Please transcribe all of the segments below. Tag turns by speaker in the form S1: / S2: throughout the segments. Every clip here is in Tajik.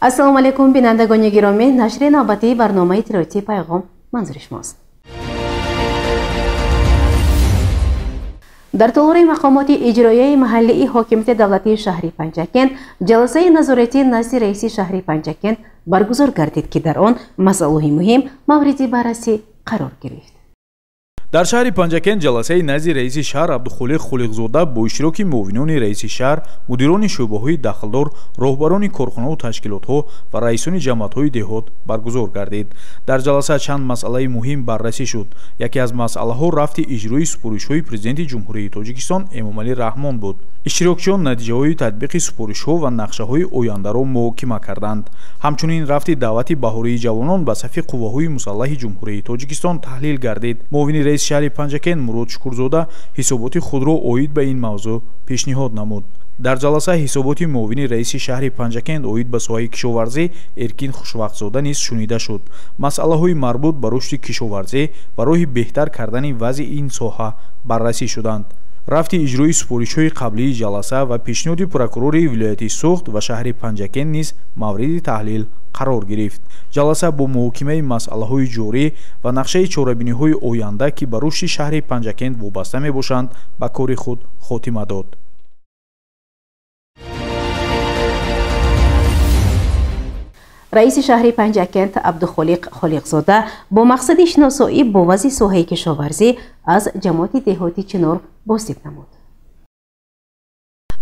S1: Ассалому алайкум, бинандагони гиромӣ, нашри навбатии барномаи иттилоотии Пайғом манзури шумост. Дар толори мақомоти иҷроияи маҳаллии ҳокимияти давлатии шаҳри Панҷакент ҷаласаи назоратӣ назди раиси шаҳри Панҷакент баргузор гардид, ки дар он масъалаҳои муҳим мавриди баррасӣ қарор гирифт.
S2: Дар шаҳри Панҷакент ҷаласаи назди раиси шаҳр Абдухолиқ Холиқзода бо иштироки муовинони раиси шаҳр, мудирони шӯъбаҳои дахлдор, роҳбарони корхонаву ташкилотҳо ва раисони ҷамоатҳои деҳот баргузор гардид. Дар ҷаласа чанд масъалаи муҳим баррасӣ шуд. Яке аз масъалаҳо рафти иҷрои супоришҳои президенти Ҷумҳурии Тоҷикистон Эмомалӣ Раҳмон буд. Иштирокчиён натиҷаҳои татбиқи супоришҳо ва нақшаҳои ояндаро муҳокима карданд. Ҳамчунин рафти даъвати баҳории ҷавонон ба сафи қувваҳои мусаллаҳи Ҷумҳурии Тоҷикистон таҳлил гардид. Муовини раиси шаҳри Панҷакент Мурод Шукурзода ҳисоботи худро оид ба ин мавзӯъ пешниҳод намуд. Дар ҷаласа ҳисоботи муовини раиси шаҳри Панҷакент оид ба соҳаи кишоварзӣ Эркин Хушвақтзода низ шунида шуд. Масъалаҳои марбут ба рушди кишоварзӣ ва роҳи беҳтар кардани вазъи ин соҳа баррасӣ шуданд. Рафти иҷрои супоришҳои қаблии ҷаласа ва пешниҳоди прокурори вилояти Суғд ва шаҳри Панҷакент низ мавриди таҳлил қарор гирифт. Ҷаласа бо муҳокимаи масъалаҳои ҷорӣ ва нақшаи чорабиниҳои оянда, ки ба рушди шаҳри Панҷакент вобаста мебошанд, ба кори худ хотима дод.
S1: Раиси шаҳри Панҷакент Абдухолиқ Холиқзода бо мақсади шиносоӣ бо вазъи соҳаи кишоварзӣ аз ҷамоати деҳоти Чинор боздид намуд.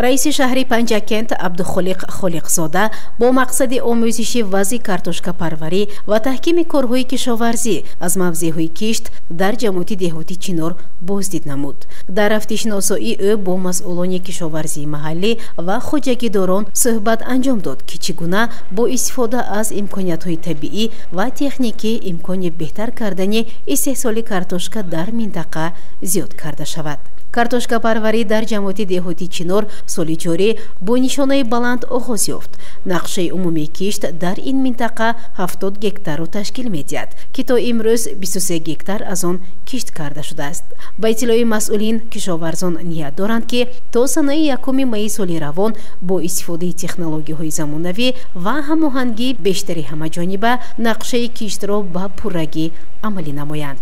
S1: Раиси шаҳри Панҷакент Абдухолиқ Холиқзода бо мақсади омӯзиши вазъи картошкапарварӣ ва таҳкими корҳои кишоварзӣ аз мавзеъҳои кишт дар ҷамоати деҳоти Чинор боздид намуд. Дар рафти шиносоӣ ӯ бо масъулони кишоварзии маҳаллӣ ва хоҷагидорон суҳбат анҷом дод, ки чӣ гуна бо истифода аз имкониятҳои табиӣ ва техникӣ имкони беҳтар кардани истеҳсоли картошка дар минтақа зиёд карда шавад. Картошкапарварӣ дар ҷамоати деҳоти Чинор соли ҷорӣ бо нишонаи баланд оғоз ёфт. Нақшаи умумии кишт дар ин минтақа 70 гектарро ташкил медиҳад, ки то имрӯз 23 гектар аз он кишт карда шудааст. Ба иттилои масъулин, кишоварзон ният доранд, ки то санаи 1 майи соли равон бо истифодаи технологияҳои замонавӣ ва ҳамоҳангии бештари ҳамаҷониба нақшаи киштро ба пуррагӣ амалӣ намоянд.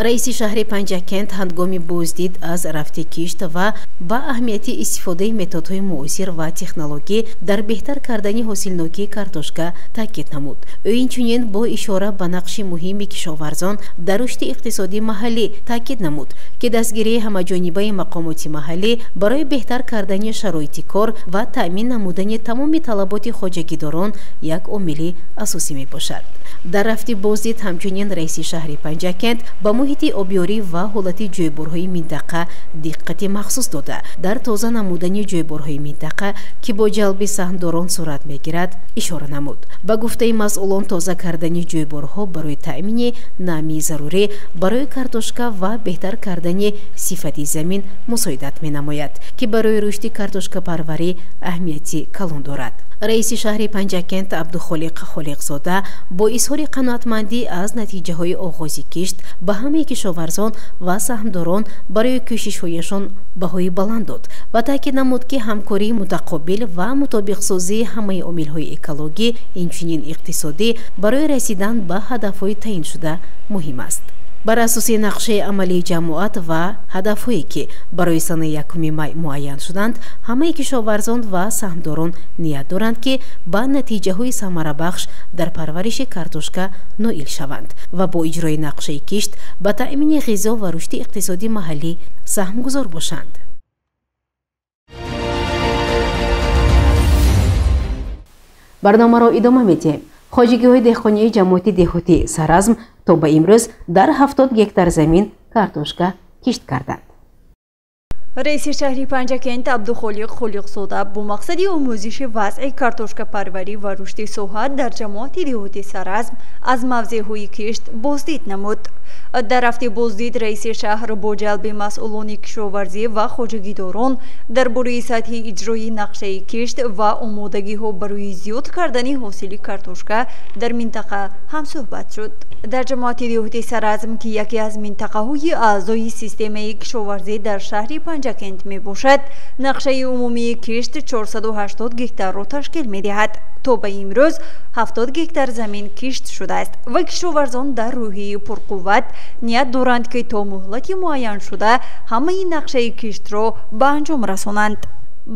S1: Раиси шаҳри Панҷакент ҳангоми боздид аз рафти кишт ва ба аҳамияти истифодаи методҳои муосир ва технологӣ дар беҳтар кардани ҳосилнокии картошка таъкид намуд. Ӯ инчунин бо ишора ба нақши муҳими кишоварзон дар рушди иқтисодии маҳаллӣ таъкид намуд, ки дастгирии ҳамаҷонибаи мақомоти маҳаллӣ барои беҳтар кардани шароити кор ва таъмин намудани тамоми талаботи хоҷагидорон як омили асосӣ мебошад. Дар рафти боздид ҳамчунин раиси шаҳри Панҷакент ба муҳити обёрӣ ва ҳолати ҷӯйборҳои минтақа диққати махсус дода, дар тоза намудани ҷӯйборҳои минтақа, ки бо ҷалби саҳмдорон сурат мегирад, ишора намуд. Ба гуфтаи масъулон, тоза кардани ҷӯйборҳо барои таъмини намии зарурӣ барои картошка ва беҳтар кардани сифати замин мусоидат менамояд, ки барои рушди картошкапарварӣ аҳамияти калон дорад. Раиси шаҳри Панҷакент Абдухолиқ Холиқзода бо изҳори қаноатмандӣ аз натиҷаҳои оғози кишт ба ҳамаи кишоварзон ва саҳмдорон барои кӯшишҳояшон баҳои баланд дод ва таъкид намуд, ки ҳамкории мутақобил ва мутобиқсозии ҳамаи омилҳои экологӣ, инчунин иқтисодӣ барои расидан ба ҳадафҳои таъиншуда муҳим аст. Бар асоси нақшаи амалии ҷамоат ва ҳадафҳое, ки барои санаи 1 май муайян шуданд, ҳамаи кишоварзон ва саҳмдорон ният доранд, ки ба натиҷаҳои самарабахш дар парвариши картошка ноил шаванд ва бо иҷрои нақшаи кишт ба таъмини ғизо ва рушди иқтисоди маҳаллӣ саҳмгузор бошанд. Барномаро идома медиҳем. Хоҷагиҳои деҳқонии ҷамоати деҳоти Саразм то ба имрӯз дар 70 гектар замин картошка кишт карданд.
S3: Раиси шаҳри Панҷакент Абдухолиқ Холиқзода бо мақсади омӯзиши вазъи картошкапарварӣ ва рушди соҳа дар ҷамоати деҳоти Саразм аз мавзеъҳои кишт боздид намуд. Дар рафти боздид раиси шаҳр бо ҷалби масъулони кишоварзӣ ва хоҷагидорон дар бораи сатҳи иҷрои нақшаи кишт ва омодагиҳо барои зиёд кардани ҳосили картошка дар минтақа ҳамсӯҳбат шуд. Дар ҷамоати деҳоти Саразм, ки яке аз минтақаҳои аъзои системаи кишоварзӣ дар шаҳри Панҷакент мебошад. Нақшаи умумии кишт 480 гектарро ташкил медиҳад. То ба имрӯз 70 гектар замин кишт шудааст ва кишоварзон дар рӯҳияи пурқувват ният доранд, ки то муҳлати муайяншуда ҳамаи нақшаи киштро ба анҷом расонанд.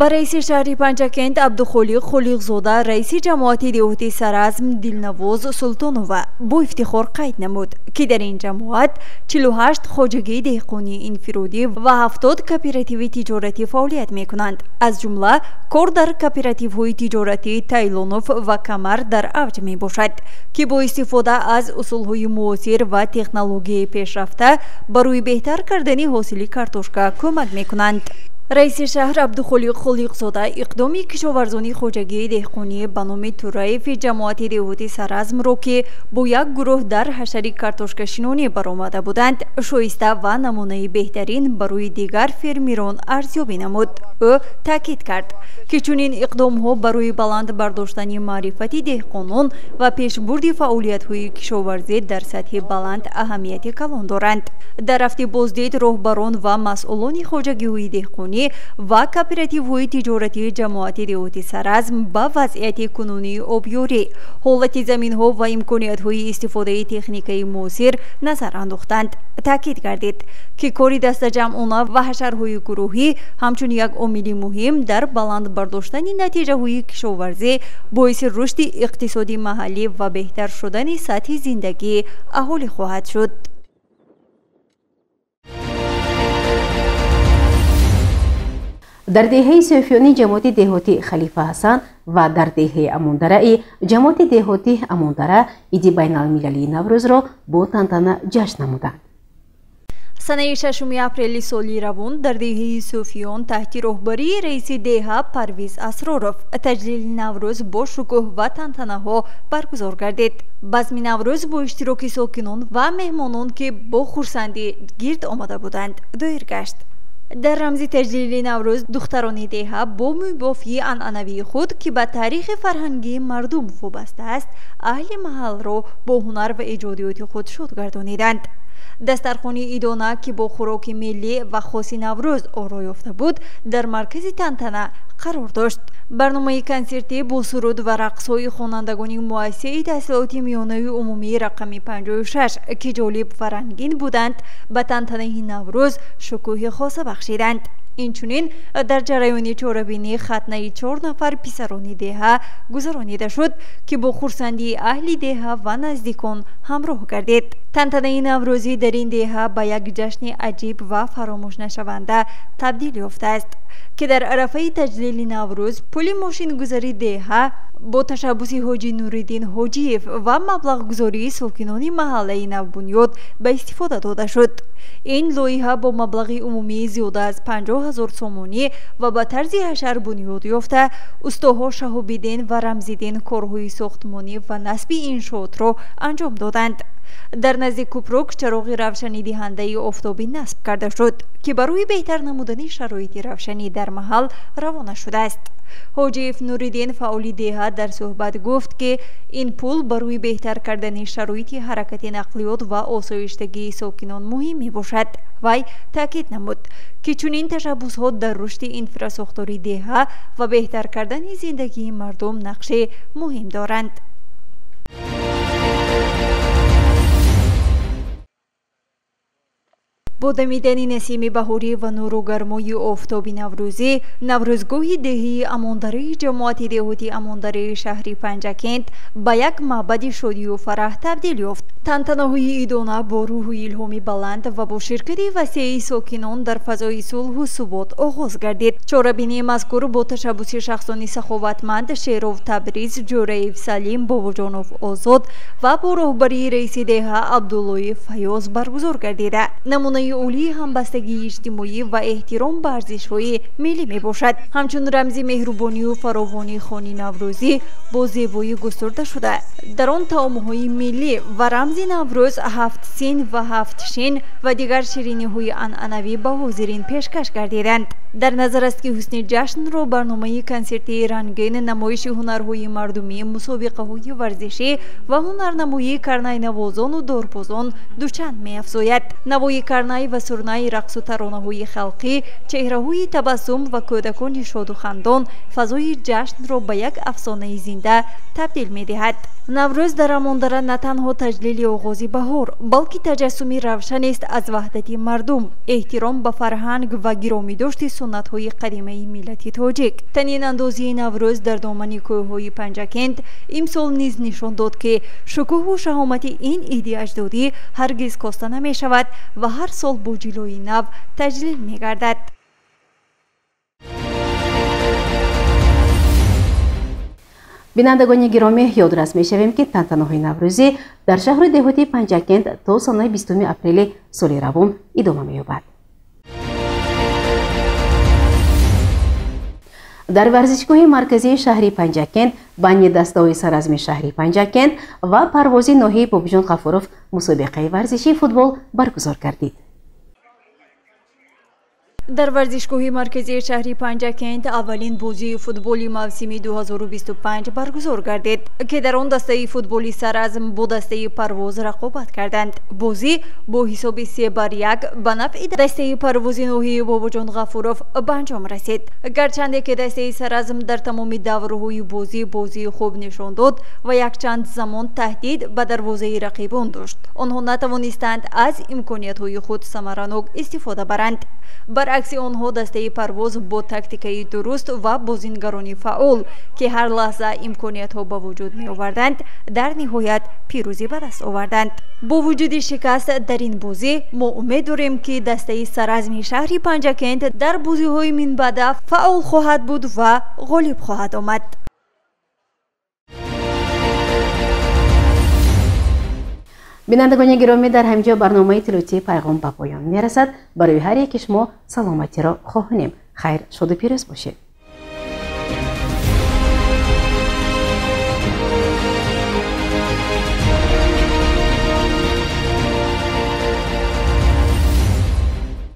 S3: Ба раиси шаҳри Панҷакент Абдухолиқ Холиқзода раиси ҷамоати деҳоти Саразм Дилнавоз Султонова бо ифтихор қайд намуд, ки дар ин ҷамоат 48 хоҷагии деҳқонии инфиродӣ ва 70 кооперативи тиҷоратӣ фаъолият мекунанд. Аз ҷумла кор дар кооперативҳои тиҷоратии Тайлонов ва Камар дар авҷ мебошад, ки бо истифода аз усулҳои муосир ва технологияи пешрафта барои беҳтар кардани ҳосили картошка кӯмак мекунанд. Раиси шаҳр Абдухолиқ Холиқзода иқдоми кишоварзони хоҷагии деҳқонӣ ба номи Тураеви ҷамоати деҳоти Саразмро, ки бо як гурӯҳ дар ҳашари картошкашинонӣ баромада буданд, шоиста ва намунаи беҳтарин барои дигар фермерон арзёбӣ намуд. Ӯ таъкид кард, ки чунин иқдомҳо барои баланд бардоштани маърифати деҳқонон ва пешбурди фаъолиятҳои кишоварзӣ дар сатҳи баланд аҳамияти калон доранд. Дар рафти боздид роҳбарон ва масъулони хоҷагиҳои деҳқонӣ ва кооперативҳои тиҷоратии ҷамоати деҳоти Саразм ба вазъияти кунунии обёрӣ, ҳолати заминҳо ва имкониятҳои истифодаи техникаи муосир назар андохтанд. Таъкид гардид, ки кори дастаҷамъона ва ҳашарҳои гурӯҳӣ ҳамчун як омили муҳим дар баланд бардоштани натиҷаҳои кишоварзӣ боиси рушди иқтисоди маҳаллӣ ва беҳтар шудани сатҳи зиндагии аҳолӣ хоҳад шуд.
S1: Дар деҳаи Сӯфиёни ҷамоати деҳоти Халифа Ҳасан ва дар деҳаи Амондараи ҷамоати деҳоти Амондара иди байналмилалии Наврӯзро бо тантана ҷашн намуданд.
S3: Санаи 6 апрели соли равон дар деҳаи Сӯфиён таҳти роҳбарии раиси деҳа Парвиз Асроров таҷлили Наврӯз бо шукӯҳ ва тантанаҳо баргузор гардид. Базми Наврӯз бо иштироки сокинон ва меҳмонон, ки бо хурсандӣ гирд омада буданд, доир гашт. Дар рамзи таҷлили Наврӯз духтарони деҳа бо мӯйбофии анъанавии худ, ки ба таърихи фарҳангии мардум вобаста аст, аҳли маҳалро бо ҳунар ва эҷодиёти худ шод гардониданд. Дастархони идона, ки бо хӯроки миллӣ ва хоси Наврӯз оро ёфта буд, дар маркази тантана қарор дошт. Барномаи консертӣ бо суруд ва рақсҳои хонандагони муассисаи таҳсилоти миёнаи умумии рақами 56, ки ҷолиб ва рангин буданд, ба тантанаи Наврӯз шукӯҳи хоса бахшиданд. Инчунин дар ҷараёни чорабинӣ хатнаи 4 нафар писарони деҳа гузаронида шуд, ки бо хурсандии аҳли деҳа ва наздикон ҳамроҳ гардид. Тантанаи наврӯзӣ дар ин деҳа ба як ҷашни аҷиб ва фаромӯшнашаванда табдил ёфтааст, ки дар арафаи таҷлили Наврӯз пули мошингузари деҳа бо ташаббуси ҳоҷи Нуриддин Ҳоҷиев ва маблағгузории сокинони маҳаллаи Навбунёд ба истифода дода шуд. Ин лоиҳа бо маблағи умумии зиёда аз 50 000 сомонӣ ва ба тарзи ҳашар бунёд ёфта, устоҳо Шаҳобиддин ва Рамзиддин корҳои сохтмонӣ ва насби иншоотро анҷом доданд. Дар назди кӯпрук чароғи равшанидиҳандаи офтобӣ насб карда шуд, ки барои беҳтар намудани шароити равшанӣ дар маҳал равона шудааст. Ҳоҷиев Нуриддин фаъоли деҳа дар суҳбат гуфт, ки ин пул барои беҳтар кардани шароити ҳаракати нақлиёт ва осоиштагии сокинон муҳим мебошад. Вай таъкид намуд, ки чунин ташаббусҳо дар рушди инфрасохтори деҳа ва беҳтар кардани зиндагии мардум нақши муҳим доранд. Бо дамидани насими баҳорӣ ва нуру гармои офтоби наврӯзӣ, наврӯзгоҳи деҳии Амондараи ҷамоати деҳоти Амондараи шаҳри Панҷакент ба як маъбади шодию фараҳ табдил ёфт. Тантанаҳои идона бо рӯҳу илҳоми баланд ва бо ширкати васеи сокинон дар фазои сулҳу субот оғоз гардид. Чорабинии мазкур бо ташаббуси шахсони саховатманд Шеров Табриз, Ҷӯраев Салим, Бобоҷонов Озод ва бо роҳбарии раиси деҳа Абдуллоев Фаёз баргузор гардида, намунаи олии ҳамбастагии иҷтимоӣ ва эҳтиром ба арзишҳои миллӣ мебошад. Ҳамчун рамзи меҳрубонию фаровонии хони наврӯзӣ бо зебоӣ густурда шуда, дар он таомҳои миллӣ ва рамзи Наврӯз, 7 син ва 7 шин ва дигар шириниҳои анъанавӣ ба ҳозирин пешкаш гардиданд. Дар назар аст, ки ҳусни ҷашнро барномаи консертии рангин, намоиши ҳунарҳои мардумӣ, мусобиқаҳои варзишӣ ва ҳунарнамоии карнайнавозону дорбозон дучанд меафзояд. Навои карнай Най ва сурнай, рақсу таронаҳои халқӣ, чеҳраҳои табассум ва кӯдакони шоду хандон фазои ҷашнро ба як афсонаи зинда табдил медиҳад. Наврӯз дар Амондара на танҳо таҷлили оғози баҳор, балки таҷассуми равшанест аз ваҳдати мардум, эҳтиром ба фарҳанг ва гиромидошти суннатҳои қадимаи миллати тоҷик. Танинандозии Наврӯз дар домани кӯҳҳои Панҷакент имсол низ нишон дод, ки шукӯҳу шаҳомати ин иди аҷдодӣ ҳаргиз коста намешавад ва ҳар сол бо ҷилои нав таҷлил мегардад.
S1: Бинандагони гиромӣ, ёдрас мешавем, ки тантанаҳои наврӯзӣ дар шаҳру деҳоти Панҷакент то санаи 20 апрели соли равон идома меёбад. Дар варзишгоҳи марказии шаҳри Панҷакент байни дастаҳои Саразми шаҳри Панҷакент ва Парвози ноҳияи Бобоҷон Ғафуров мусобиқаи варзишии футбол баргузор гардид.
S3: Дар варзишгоҳи марказии шаҳри Панҷакент аввалин бозии футболи мавсими 2025 баргузор гардид, ки дар он дастаи футболи Саразм бо дастаи Парвоз рақобат карданд. Бозӣ бо ҳисоби 3-1 ба нафъи дастаи Парвози ноҳияи Бобоҷон Ғафуров ба анҷом расид. Гарчанде ки дастаи Саразм дар тамоми даврҳои бозӣ бозии хуб нишон дод ва якчанд замон таҳдид ба дарвозаи рақибон дошт, онҳо натавонистанд аз имкониятҳои худ самаранок истифода баранд. Баръакси онҳо, дастаи Парвоз бо тактикаи дуруст ва бозингарони фаъол, ки ҳар лаҳза имкониятҳо ба вуҷуд меоварданд, дар ниҳоят пирӯзӣ ба даст оварданд. Бо вуҷуди шикаст дар ин бозӣ, мо умед дорем, ки дастаи Саразми шаҳри Панҷакент дар бозиҳои минбаъда фаъол хоҳад буд ва ғолиб хоҳад омад.
S1: Бинандагони гиромӣ, дар ҳамин ҷо барномаи иттилоотии Пайғом ба поён мерасад. Барои ҳар яки шумо саломатиро хоҳонем. Хайр, шоду пирӯз бошед.